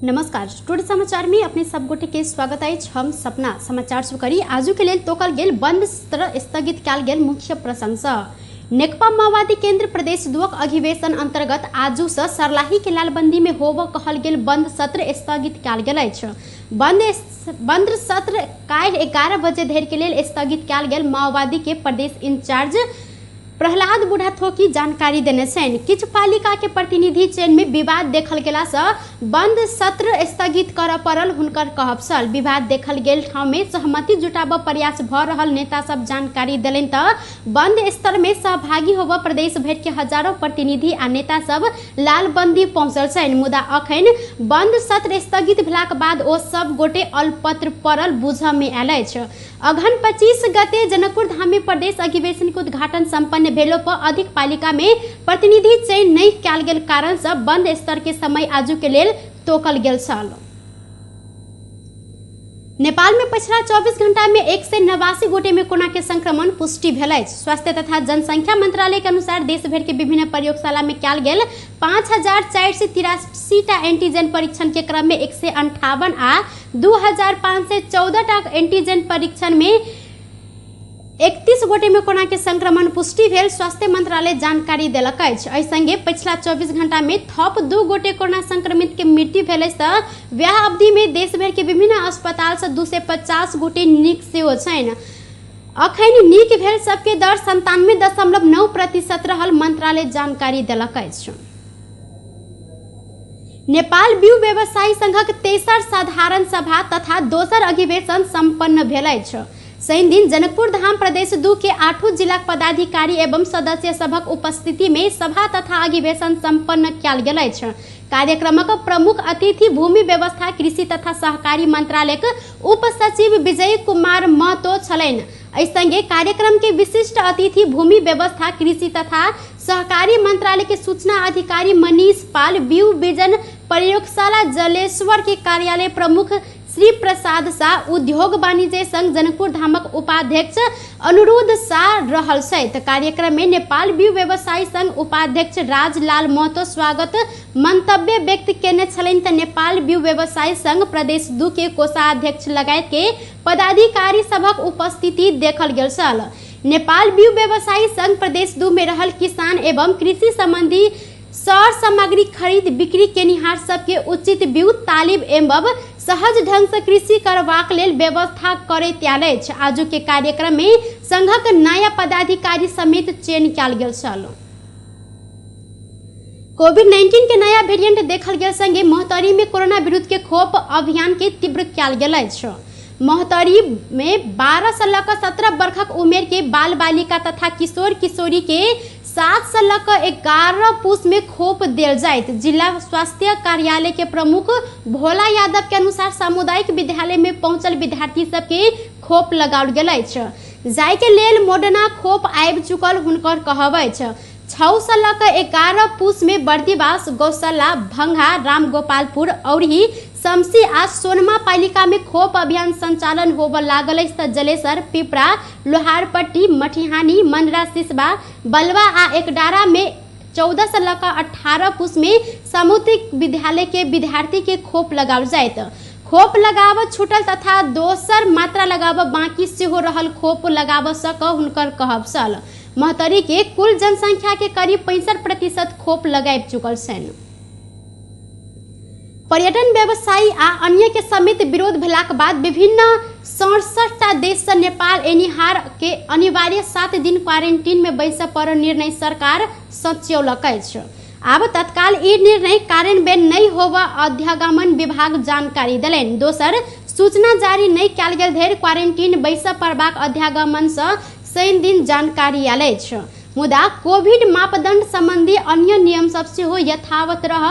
नमस्कार, टुडे समाचार में अपने सब गोटे के स्वागत अछि। हम सपना समाचार शुरू करी आजू के लेल तोकल गेल बंद सत्र स्थगित कयल गेल मुख्य प्रसंग सँ। नेकपा माओवादी केंद्र प्रदेश दुवक अधिवेशन अंतर्गत आजू से सर्लाही के लालबंदी में होब कहल गेल बंद सत्र स्थगित कयल गेल अछि। बंद सत्र काल्हि 11 बजे धरि के लेल स्थगित कयल गेल माओवादी के प्रदेश इंचार्ज प्रहलाद बुढ़ाथोकी जानकारी देने छनि। किछु पालिका के प्रतिनिधि चयन में विवाद देखल गेला से बंद सत्र स्थगित करऽ पड़ल हुनकर कहब छल। विवाद देखल गेल ठाम में सहमति जुटाबऽ प्रयास भऽ रहल नेता सब जानकारी देलनि तऽ बंद स्तर में सहभागी होबऽ प्रदेश भरि के हजारों प्रतिनिधि आ नेता सब लालबंदी पहुंचल छनि। मुदा अखन बंद सत्र स्थगित भेलाक बाद ओ सब गोटे अल्पत्र पड़ल बुझऽ में आयल अछि। अगहन 25 गते जनकपुर धाम में प्रदेश अधिवेशन के उद्घाटन संपन्न भेलो पर अधिक पालिका में प्रतिनिधि चयन नहीं कयल गेल कारण से बंद स्तर के समय आजू के लेल तोकल गेल छल। नेपाल में पिछला 24 घंटा में 189 गोटे में कोरोना के संक्रमण पुष्टि भेल अछि। स्वास्थ्य तथा जनसंख्या मंत्रालय के अनुसार देश भर के विभिन्न प्रयोगशाला में कयल गेल 5483 टा एंटीजन परीक्षण के क्रम में 158 आ 2514 टा एंटीजन परीक्षण में 31 गोटे में कोरोना के संक्रमण पुष्टि भेल स्वास्थ्य मंत्रालय जानकारी देलक अछि। एहि संगे पिछला 24 घंटा में थप 2 गोटे कोरोना संक्रमित के मृत्यु भेल अछि तऽ वएह अवधि में देश भरि के विभिन्न अस्पताल से 250 गोटे नीक सेहो छनि। अखन नीक भेल सबके दर 97.9% रहल मंत्रालय जानकारी देलक अछि। नेपाल बिउ व्यवसायी संघक तेसर साधारण सभा तथा दोसर अधिवेशन सम्पन्न भेल अछि। शनि दिन जनकपुर धाम प्रदेश 2 के 8 जिला पदाधिकारी एवं सदस्य सभक उपस्थिति में सभा तथा अधिवेशन सम्पन्न कयल गेल अछि। कार्यक्रमक प्रमुख अतिथि भूमि व्यवस्था कृषि तथा सहकारी मंत्रालयक उप सचिव विजय कुमार महतो छलनि। एहि संगे कार्यक्रम के विशिष्ट अतिथि भूमि व्यवस्था कृषि तथा सहकारी मंत्रालय के सूचना अधिकारी मनीष पाल, बिउ बिजन प्रयोगशाला जलेश्वर के कार्यालय प्रमुख श्री प्रसाद शाह, उद्योग वाणिज्य संघ जनकपुर धामक उपाध्यक्ष अनुरुद्ध शाह रहल छथि। कार्यक्रम में नेपाल बिउ व्यवसायी संघ उपाध्यक्ष राजलाल महतो स्वागत मंतव्य व्यक्त केने छलनि तऽ नेपाल बिउ व्यवसायी संघ प्रदेश 2 के कोषाध्यक्ष लगायत के पदाधिकारी सभक उपस्थिति देखल गेल छल। नेपाल बिउ व्यवसायी संघ प्रदेश 2 में रहल किसान एवं कृषि संबंधी सर सामग्री खरीद बिक्री केनिहार सबके उचित बिउ तालिम एवं सहज ढंग से कृषि करबाक लेल व्यवस्था करैत आयल अछि। आजू के कार्यक्रम में संघक नया पदाधिकारी समेत चयन कयल गेल छल। कोविड-19 के नया वेरिएंट देखल गेल संगे महोत्तरी में कोरोना विरुद्ध के खोप अभियान के तीव्र कयल गेल अछि। महोत्तरी में 12 से लऽ कऽ 17 वर्षक उमेर के बाल बालिका तथा किशोर किशोरी के 7 से लऽ कऽ 11 पुस में खोप देल जाइत। जिला स्वास्थ्य कार्यालय के प्रमुख भोला यादव के अनुसार सामुदायिक विद्यालय में पहुंचल विद्यार्थी सबके खोप लगाओल गेल अछि। जाय के लेल मोडर्ना खोप आबि चुकल हुनकर कहब अछि। 6 से लऽ कऽ 11 पुस में बर्दिवास, गौशाला, भंगा, रामगोपालपुर, औरही, समसी आ सोनमा पालिका में खोप अभियान संचालन होबऽ लागल अछि तऽ जलेसर, पिपरा, लोहारपट्टी, मठिहानी, मनरा, सिसबा, बलवा आ एकडारा में 14 से लऽ कऽ 18 पुस में सामुदायिक विद्यालय के विद्यार्थी के खोप लगाओल जाइत। खोप लगाबऽ छूटल तथा दोसर मात्रा लगाबऽ बाकी सेहो रहल खोप लगाबऽ सकऽ हुनकर कहब छल। महोत्तरी के कुल जनसंख्या के करीब 65% खोप लगाबि चुकल छनि। पर्यटन व्यवसायी आ अन्य के समेत विरोध भेलाक बाद विभिन्न 67 टा देश से नेपाल एनिहार के अनिवार्य 7 दिन क्वारेंटीन में बैसऽ पड़ल निर्णय सरकार सच्यौलक अछि। आब तत्काल ई निर्णय कार्यान्वयन नहि होबऽ अध्यागमन विभाग जानकारी देलनि। दोसर सूचना जारी नहि कयल गेल धरि क्वारेंटीन बैसऽ पड़बाक अध्यागमन सँ शनि दिन जानकारी आयल अछि। मुदा कोविड मापदंड संबंधी अन्य नियम सब सेहो यथावत रह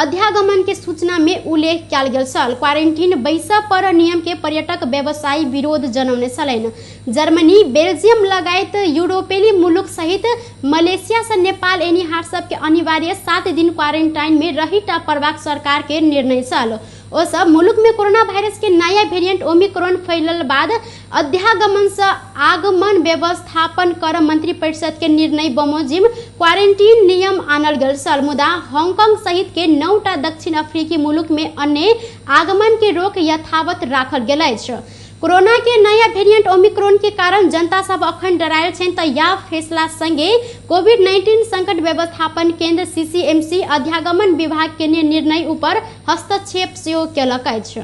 अध्यागमन के सूचना में उल्लेख कयल गेल छल। क्वारेंटीन बैसऽ पर नियम के पर्यटक व्यवसायी विरोध जनौने छलनि। जर्मनी, बेल्जियम लगायत यूरोपीय मुलुक सहित मलेशिया से नेपाल एनिहार सबके अनिवार्य 7 दिन क्वारेंटाइन में रहिटा पड़बाक सरकार के निर्णय छल। ओ सब मुल्क में कोरोना वायरस के नया वेरिएंट ओमिक्रॉन फैलल बाद अध्यागमन से आगमन व्यवस्थापन कर मंत्री परिषद के निर्णय बमोजिम क्वारेंटीन नियम आनल गेल छल। मुदा हांगकांग सहित के 9टा दक्षिण अफ्रीकी मुल्क में अन्य आगमन के रोक यथावत राखल गेल अछि। कोरोना के नया वेरिएंट ओमिक्रॉन के कारण जनता सब अखन डरायल छनि त या फैसला संगे कोविड-19 संकट व्यवस्थापन केंद्र सीसीएमसी अध्यागमन विभाग के निर्णय ऊपर हस्तक्षेप सेहो केलक अछि।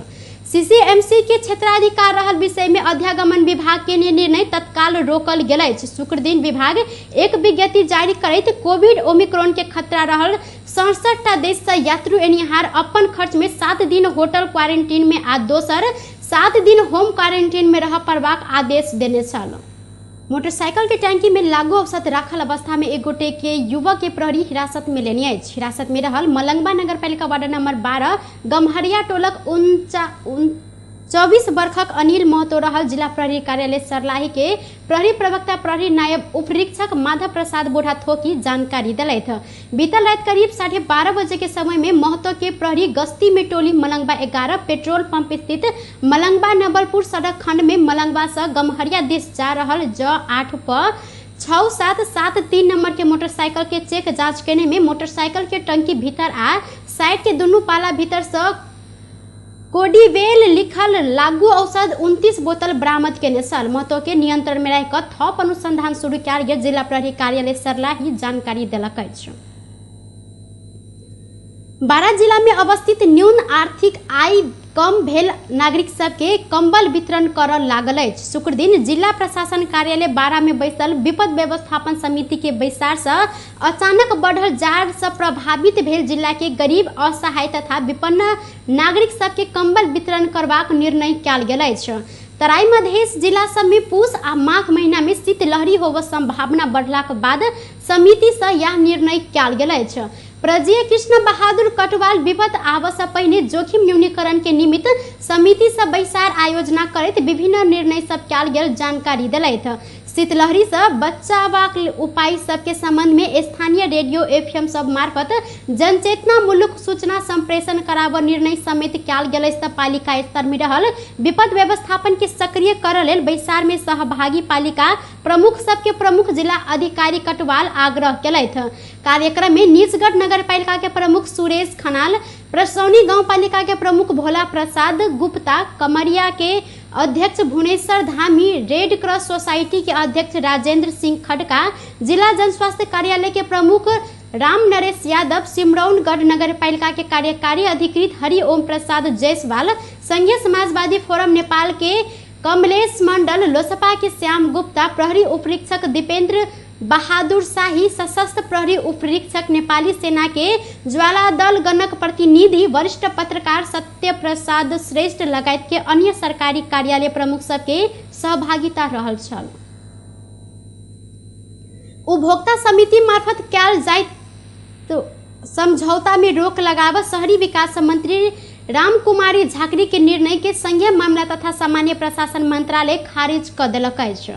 सीसीएमसी के क्षेत्राधिकार रहल विषय में अध्यागमन विभाग के निर्णय तत्काल रोकल गेल अछि। शुक्रदिन विभाग एक विज्ञप्ति जारी करैत कोविड ओमिक्रॉन के खतरा रहल 67टा देश से यात्रु एनिहार अपन खर्च में 7 दिन होटल क्वारेंटीन में आ दोसर 7 दिन होम क्वारेंटीन में रह पड़बाक आदेश देने छल। मोटरसाइकिल के टैंकी में लागू औषध राखल अवस्था में एक गोटे के युवक के प्रहरी हिरासत में लेने अछि। हिरासत में रहल मलंगवा नगरपालिका वार्ड नंबर 12 गम्हरिया टोलक 24 वर्षक अनिल महतो रहल जिला प्रहरी कार्यालय सर्लाही के प्रहरी प्रवक्ता प्रहरी नायब उपरीक्षक माधव प्रसाद बोढ़ा थोकी जानकारी दिलथि। बीतल रात करीब 12:30 बजे के समय में महतो के प्रहरी गश्ती में टोली मलंगवा 11 पेट्रोल पंप स्थित मलंगवा नवलपुर सड़क खंड में मलंगवा से गम्हरिया दिस जा रहल ज 8 प 6773 नंबर के मोटरसाइकिल के चेक जांच केने में मोटरसाइकिल के टंकी भीतर आ साइड के दुनू पाला भीतर से कोडीवेल लिखल लागू औषध 29 बोतल बरामद केने छल। महतो के नियंत्रण में रहि कऽ थप अनुसंधान शुरू कयल गेल जिला प्रहरी कार्यालय सर्लाही जानकारी देलक अछि। बारा जिला में अवस्थित न्यून आर्थिक आय कम भेल नागरिक सबके कंबल वितरण करऽ लागल अछि। शुक्रदिन जिला प्रशासन कार्यालय बारा में बैसल विपद व्यवस्थापन समिति के बैसार से अचानक बढ़ल जाड़ से प्रभावित भेल जिला के गरीब, असहाय तथा विपन्न नागरिक सबके कंबल वितरण करबाक निर्णय कयल गेल अछि। तराई मधेश जिला सब में पूस आ माघ महीना में शीतलहरी होबऽ संभावना बढ़लाक बाद समिति से यह निर्णय कयल गेल अछि। प्रजीय कृष्ण बहादुर कटवाल विपद आबऽ से पहिने जोखिम न्यूनीकरण के निमित्त समिति से बैसार आयोजना करैत विभिन्न निर्णय सब कयल गेल जानकारी देलथि। शीतलहरी से बचावाक उपाय सबके संबंध में स्थानीय रेडियो एफएम सब मार्फत जनचेतनामूलक सूचना संप्रेषण कराबऽ निर्णय समेत कयल गेल अछि। पालिका स्तर में रहल विपद व्यवस्थापन के सक्रिय करऽ लेल बैसार में सहभागी पालिका प्रमुख सबके प्रमुख जिला अधिकारी कटवाल आग्रह केलथि। कार्यक्रम में निजगढ़ नगरपालिका के प्रमुख सुरेश खनाल, प्रसौनी गांवपालिका के प्रमुख भोला प्रसाद गुप्ता, कमरिया के अध्यक्ष Bhubaneswar Dhami, red cross society के अध्यक्ष राजेंद्र सिंह खड़का, जिला जनस्वास्थ्य कार्यालय के प्रमुख राम नरेश यादव, सिमरौनगढ़ नगरपालिका के कार्यकारी अधिकृत हरि ओम प्रसाद जायसवाल, संघीय समाजवादी फोरम नेपाल के कमलेश मंडल, लोसपा के श्याम गुप्ता, प्रहरी उपरीक्षक दीपेंद्र बहादुर शाही, सशस्त्र प्रहरी उपरीक्षक नेपाली सेना के ज्वाला दल गणक प्रतिनिधि, वरिष्ठ पत्रकार सत्य प्रसाद श्रेष्ठ लगायत के अन्य सरकारी कार्यालय प्रमुख सबके सहभागिता रहल छल। उपभोक्ता समिति मार्फत कयल जाइत समझौता में रोक लगाव शहरी विकास मंत्री राम कुमारी झाकरी के निर्णय के संघीय मामला तथा सामान्य प्रशासन मंत्रालय खारिज क देलक अछि।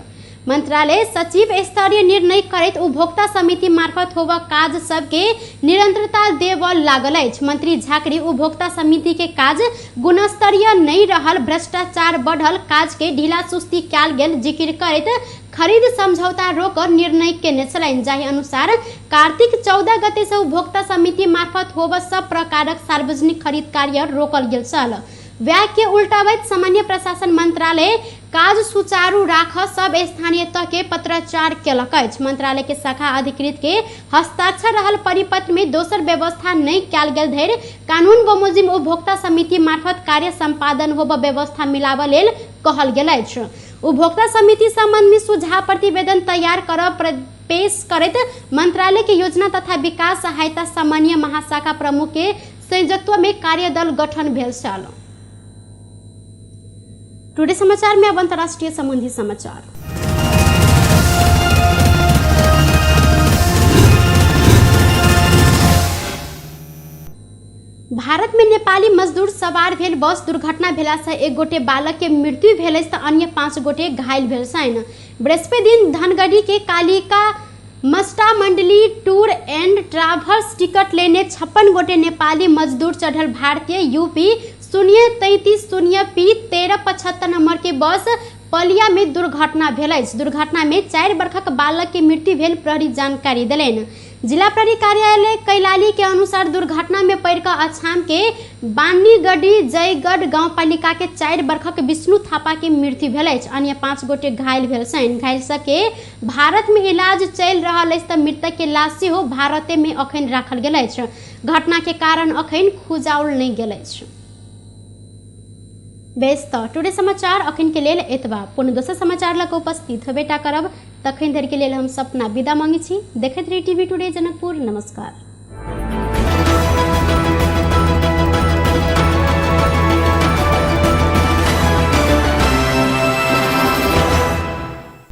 मंत्रालय सचिव स्तरीय निर्णय करैत उपभोक्ता समिति मार्फत होबऽ काज सबके निरंतरता देबऽ लागल अछि। मंत्री झाकरी उपभोक्ता समिति के काज गुणस्तरीय नहि रहल, भ्रष्टाचार बढ़ल, काज के ढीला सुस्ती कयल गेल जिक्र करैत खरीद समझौता रोक निर्णय केने छलनि। जाहि अनुसार कार्तिक 14 गते से उपभोक्ता समिति मार्फत होबऽ सब प्रकारक सार्वजनिक खरीद कार्य रोकल गेल छल। व्याख्या उल्टाबैत सामान्य प्रशासन मंत्रालय काज सुचारू राख सब स्थानीय तह के पत्राचार केलक अछि। मंत्रालय के शाखा अधिकृत के हस्ताक्षर रहल परिपत्र में दोसर व्यवस्था नहि कयल गेल धरि कानून बमोजिम उपभोक्ता समिति मार्फत कार्य संपादन होबऽ व्यवस्था मिलाबऽ लेल कहल गेल अछि। उपभोक्ता समिति संबंध में सुझाव प्रतिवेदन तैयार करब पेश करैत मंत्रालय के योजना तथा विकास सहायता सामान्य महाशाखा प्रमुख के संयोजकत्व में कार्यदल गठन भेल छल। टुडे समाचार में अब अंतर्राष्ट्रीय संबंधी समाचार। भारत में नेपाली मजदूर सवार भेल बस दुर्घटना भेला से एक गोटे बालक के मृत्यु भेल अछि त अन्य 5 गोटे घायल भेल छनि। बृहस्पति दिन धनगढ़ी के Kalika Masta Mandali tour and travels ticket लेने 56 गोटे नेपाली मजदूर चढ़ल भारतीय यूपी 033 0 पी 1375 नंबर के बस पलिया में दुर्घटना भेल अछि। दुर्घटना में 4 वर्षक बालक के मृत्यु भेल प्रहरी जानकारी देलनि। जिला प्रहरी कार्यालय कैलाली के अनुसार दुर्घटना में पड़िकऽ अछाम के बानीगढ़ी जयगढ़ गाउँपालिका के 4 वर्षक विष्णु थापा के मृत्यु भेल अछि। अन्य 5 गोटे घायल भेल छनि। घायल सबके भारत में इलाज चलि रहल अछि तऽ मृतक के लाश सेहो भारते में अखन राखल गेल अछि। घटना के कारण अखन खुजाओल नहि गेल अछि। बेस तऽ टुडे समाचार अखन के लेल एतबा। पुनः दोसर समाचार लऽ कऽ उपस्थित होबेटा करब। तखन धरि के लेल हम सपना विदा मांगै छी। देखैत रही टीवी टुडे जनकपुर। नमस्कार।